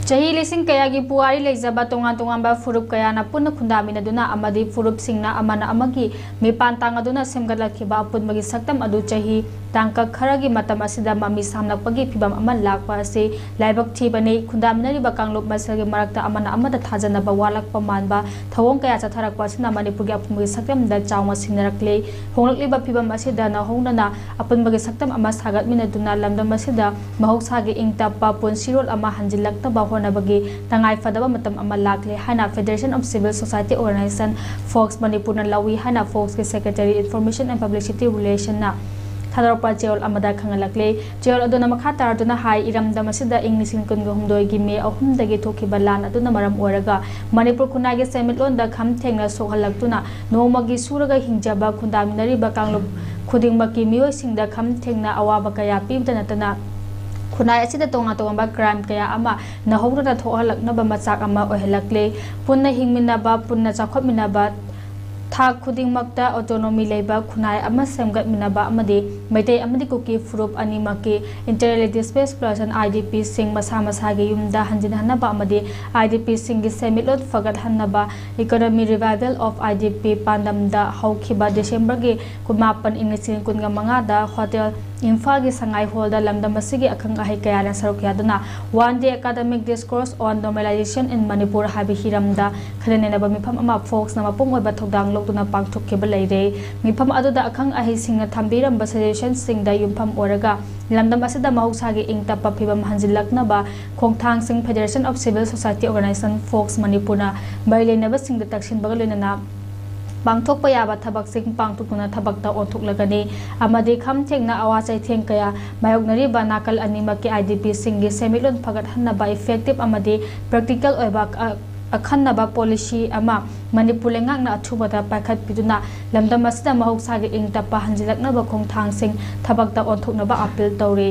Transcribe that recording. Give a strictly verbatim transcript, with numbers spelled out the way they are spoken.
ꯆꯍꯤ ꯂꯤꯁꯤꯡ ꯀꯌꯥꯒꯤ ꯄꯨꯋꯥꯔꯤ ꯂꯩꯖꯕ ꯇꯣꯉꯥꯟ ꯇꯣꯉꯥꯟꯕ ꯐꯨꯔꯨꯞ ꯀꯌꯥꯅ ꯄꯨꯟꯅ ꯈꯨꯟꯗꯥꯃꯤꯟꯅꯗꯨꯅ ꯑꯃꯗꯤ ꯐꯨꯔꯨꯞꯁꯤꯡꯅ ꯑꯃꯅ ꯑꯃꯒꯤ ꯃꯤꯄꯥꯟ ꯇꯥꯡꯗꯨꯅ ꯁꯦꯝꯒꯠꯂꯛꯈꯤꯕ ꯑꯄꯨꯟꯕꯒꯤ ꯁꯛꯇꯝ ꯑꯗꯨ ꯆꯍꯤ ꯇꯥꯡꯀꯛ ꯈꯔꯒꯤ ꯃꯇꯝ ꯑꯁꯤꯗ ꯃꯃꯤ ꯁꯥꯝꯂꯛꯄꯒꯤ ꯐꯤꯚꯝ ꯑꯃ ꯂꯥꯛꯄ ꯑꯁꯤ ꯂꯥꯏꯕꯛ ꯊꯤꯕꯅꯤ꯫ ꯈꯨꯟꯗꯥꯃꯤꯟꯅꯔꯤꯕ ꯀꯥꯡꯂꯨꯞ ꯃꯁꯦꯜꯒꯤ ꯃꯔꯛꯇ ꯑꯃꯅ ꯑꯃꯗ ꯊꯥꯖꯅꯕ ꯋꯥꯠꯂꯛꯄ ꯃꯥꯟꯕ ꯊꯧꯑꯣꯡ ꯀꯌꯥ ꯆꯠꯊꯔꯛꯄ ꯑꯁꯤꯅ ꯃꯅꯤꯄꯨꯔꯒꯤ ꯑꯄꯨꯟꯕꯒꯤ ꯁꯛꯇꯝꯗ ꯆꯥꯎꯅ ꯁꯤꯡꯅꯔꯛꯂꯤ꯫ ꯍꯣꯡꯂꯛꯂꯤꯕ ꯐꯤꯚꯝ ꯑꯁꯤꯗ ꯅꯧꯍꯧꯅꯅ ꯑꯄꯨꯟꯕꯒꯤ ꯁꯛꯇꯝ ꯑꯃ ꯁꯥꯒꯠꯃꯤꯟꯅꯗꯨꯅ ꯂꯝꯗꯝ ꯑꯁꯤꯗ ꯃꯍꯧꯁꯥꯒꯤ ꯏꯪ ꯇꯞꯄ ꯄꯨꯟꯁꯤꯔꯣꯜ ꯑꯃ ꯍꯟꯖꯤꯜꯂꯛꯅꯕ ꯍꯣꯠꯅꯕꯒꯤ ꯇꯉꯥꯏ ꯐꯗꯕ ꯃꯇꯝ ꯑꯃ ꯂꯥꯛꯂꯦ ꯍꯥꯏꯅ Federation of Civil Society Organization, fox, ꯃꯅꯤꯄꯨꯔꯅ ꯂꯧꯏ ꯍꯥꯏꯅ ꯐꯣꯛꯁꯀꯤ Secretary Information and Publicity Relationꯅ ꯊꯥꯗꯣꯔꯛꯄ ꯆꯦꯔꯣꯜ ꯑꯃꯗ ꯈꯪꯍꯜꯂꯛꯂꯦ꯫ ꯆꯦꯔꯣꯜ ꯑꯗꯨꯅ ꯃꯈꯥ ꯇꯥꯔꯗꯨꯅ ꯍꯥꯏ, ꯏꯔꯝꯗꯝ ꯑꯁꯤꯗ ꯏꯪ ꯂꯤꯁꯤꯡ ꯀꯨꯟꯒ ꯍꯨꯝꯗꯣꯏꯒꯤ ꯃꯦ ꯑꯍꯨꯝꯗꯒꯤ ꯊꯣꯛꯈꯤꯕ ꯂꯥꯟ ꯑꯗꯨꯅ ꯃꯔꯝ ꯑꯣꯏꯔꯒ ꯃꯅꯤꯄꯨꯔ ꯈꯨꯟꯅꯥꯏꯒꯤ ꯁꯦꯟꯃꯤꯠꯂꯣꯟꯗ ꯈꯝ ꯊꯦꯡꯅ ꯁꯣꯛꯍꯜꯂꯛꯇꯨꯅ ꯅꯣꯡꯃꯒꯤ ꯁꯨꯔꯒ ꯍꯤꯡꯖꯕ ꯈꯨꯟꯗꯥꯃꯤꯟꯅꯔꯤꯕ ꯀꯥꯡꯂꯨꯞ ꯈꯨꯗꯤꯡꯃꯛꯀꯤ ꯃꯤꯑꯣꯏꯁꯤꯡꯗ ꯈꯝ ꯊꯦꯡꯅ ꯑꯋꯥꯕ ꯀꯌꯥ ꯄꯤꯕꯗ ꯅꯠꯇꯅ ꯈꯨꯟꯅꯥꯏ ꯑꯁꯤꯗ ꯇꯣꯉꯥꯟ ꯇꯣꯉꯥꯟꯕ ꯀ꯭ꯔꯥꯏꯝ ꯀꯌꯥ ꯑꯃ ꯅꯧꯍꯧꯗꯅ ꯊꯣꯛꯍꯜꯂꯛꯅꯕ ꯃꯆꯥꯛ ꯑꯃ ꯑꯣꯏꯍꯜꯂꯛꯂꯦ꯫ ꯄꯨꯟꯅ ꯍꯤꯡꯃꯤꯟꯅꯕ, ꯄꯨꯟꯅ ꯆꯥꯎꯈꯠꯃꯤꯟꯅꯕ, ꯊꯥꯛ ꯈꯨꯗꯤꯡꯃꯛꯇ ꯑꯣꯇꯣꯅꯣꯃꯤ ꯂꯩꯕ ꯈꯨꯟꯅꯥꯏ ꯑꯃ ꯁꯦꯝꯒꯠꯃꯤꯟꯅꯕ ꯑꯃꯗꯤ ꯃꯩꯇꯩ ꯑꯃꯗꯤ ꯀꯨꯀꯤ ꯐꯨꯔꯨꯞ ꯑꯅꯤꯃꯛꯀꯤ Internally Displaced Population, IDPꯁꯤꯡ ꯃꯁꯥ ꯃꯁꯥꯒꯤ ꯌꯨꯝꯗ ꯍꯟꯖꯤꯟꯍꯟꯅꯕ ꯑꯃꯗꯤ IDPꯁꯤꯡꯒꯤ ꯁꯦꯟꯃꯤꯠꯂꯣꯟ ꯐꯒꯠꯍꯟꯅꯕ Economy Revival of IDP ꯄꯥꯟꯗꯝꯗ ꯍꯧꯈꯤꯕ ꯗꯤꯁꯦꯝꯕꯔꯒꯤ ꯀꯨꯟꯃꯥꯄꯟ, ꯏꯪ ꯂꯤꯁꯤꯡ ꯀꯨꯟꯒ ꯃꯉꯥꯗ ꯍꯣꯇꯦꯜ ꯏꯝꯐꯥꯜꯒꯤ ꯁꯉꯥꯏ ꯍꯣꯜꯗ ꯂꯝꯗꯝ ꯑꯁꯤꯒꯤ ꯑꯈꯪ ꯑꯍꯩ ꯀꯌꯥꯅ ꯁꯔꯨꯛ ꯌꯥꯗꯨꯅ One Day Academic Discourse on Normalization in Manipur ꯍꯥꯏꯕ ꯍꯤꯔꯝꯗ ꯈꯟꯅ ꯅꯩꯅꯕ ꯃꯤꯐꯝ ꯑꯃ ꯐꯣꯛꯁꯅ ꯃꯄꯨꯡ ꯑꯣꯏꯕ ꯊꯧꯗꯥꯡ ꯂꯧꯗꯨꯅ ꯄꯥꯡꯊꯣꯛꯈꯤꯕ ꯂꯩꯔꯦ꯫ ꯃꯤꯐꯝ ꯑꯗꯨꯗ ꯑꯈꯪ ꯑꯍꯩꯁꯤꯡꯅ ꯊꯝꯕꯤꯔꯝꯕ ꯁꯖꯦꯁꯟꯁꯤꯡꯗ ꯌꯨꯝꯐꯝ ꯑꯣꯏꯔꯒ ꯂꯝꯗꯝ ꯑꯁꯤꯗ ꯃꯍꯧꯁꯥꯒꯤ ꯏꯪ ꯇꯞꯄ ꯐꯤꯕꯝ ꯍꯟꯖꯤꯜꯂꯛꯅꯕ ꯈꯣꯡꯊꯥꯡꯁꯤꯡ Federation of Civil Society Organization, fox, ꯃꯅꯤꯄꯨꯔꯅ ꯃꯔꯤ ꯂꯩꯅꯕꯁꯤꯡꯗ ꯇꯛꯁꯤꯟꯕꯒ ꯂꯣꯏꯅꯅ ꯄꯥꯡꯊꯣꯛꯄ ꯌꯥꯕ ꯊꯕꯛꯁꯤꯡ ꯄꯥꯡꯊꯣꯛꯇꯨꯅ ꯊꯕꯛꯇ ꯑꯣꯟꯊꯣꯛꯂꯒꯅꯤ ꯑꯃꯗꯤ ꯈꯝ ꯊꯦꯡꯅ ꯑꯋꯥ ꯆꯩꯊꯦꯡ ꯀꯌꯥ ꯃꯥꯌꯣꯛꯅꯔꯤꯕ ꯅꯥꯀꯜ ꯑꯅꯤꯃꯛꯀꯤ IDPꯁꯤꯡꯒꯤ ꯁꯦꯟꯃꯤꯠꯂꯣꯟ ꯐꯒꯠꯍꯟꯅꯕ effective ꯑꯃꯗꯤ practical ꯑꯣꯏꯕ ꯑ-, ꯑꯈꯟꯅꯕ policy ꯑꯃ ꯃꯅꯤꯄꯨꯔ ꯂꯩꯉꯥꯛꯅ ꯑꯊꯨꯕꯗ ꯄꯥꯏꯈꯠꯄꯤꯗꯨꯅ ꯂꯝꯗꯝ ꯑꯁꯤꯗ ꯃꯍꯧꯁꯥꯒꯤ ꯏꯪ ꯇꯞꯄ ꯍꯟꯖꯤꯜꯂꯛꯅꯕ ꯈꯣꯡꯊꯥꯡꯁꯤꯡ ꯊꯕꯛꯇ ꯑꯣꯟꯊꯣꯛꯅꯕ appeal ꯇꯧꯔꯤ꯫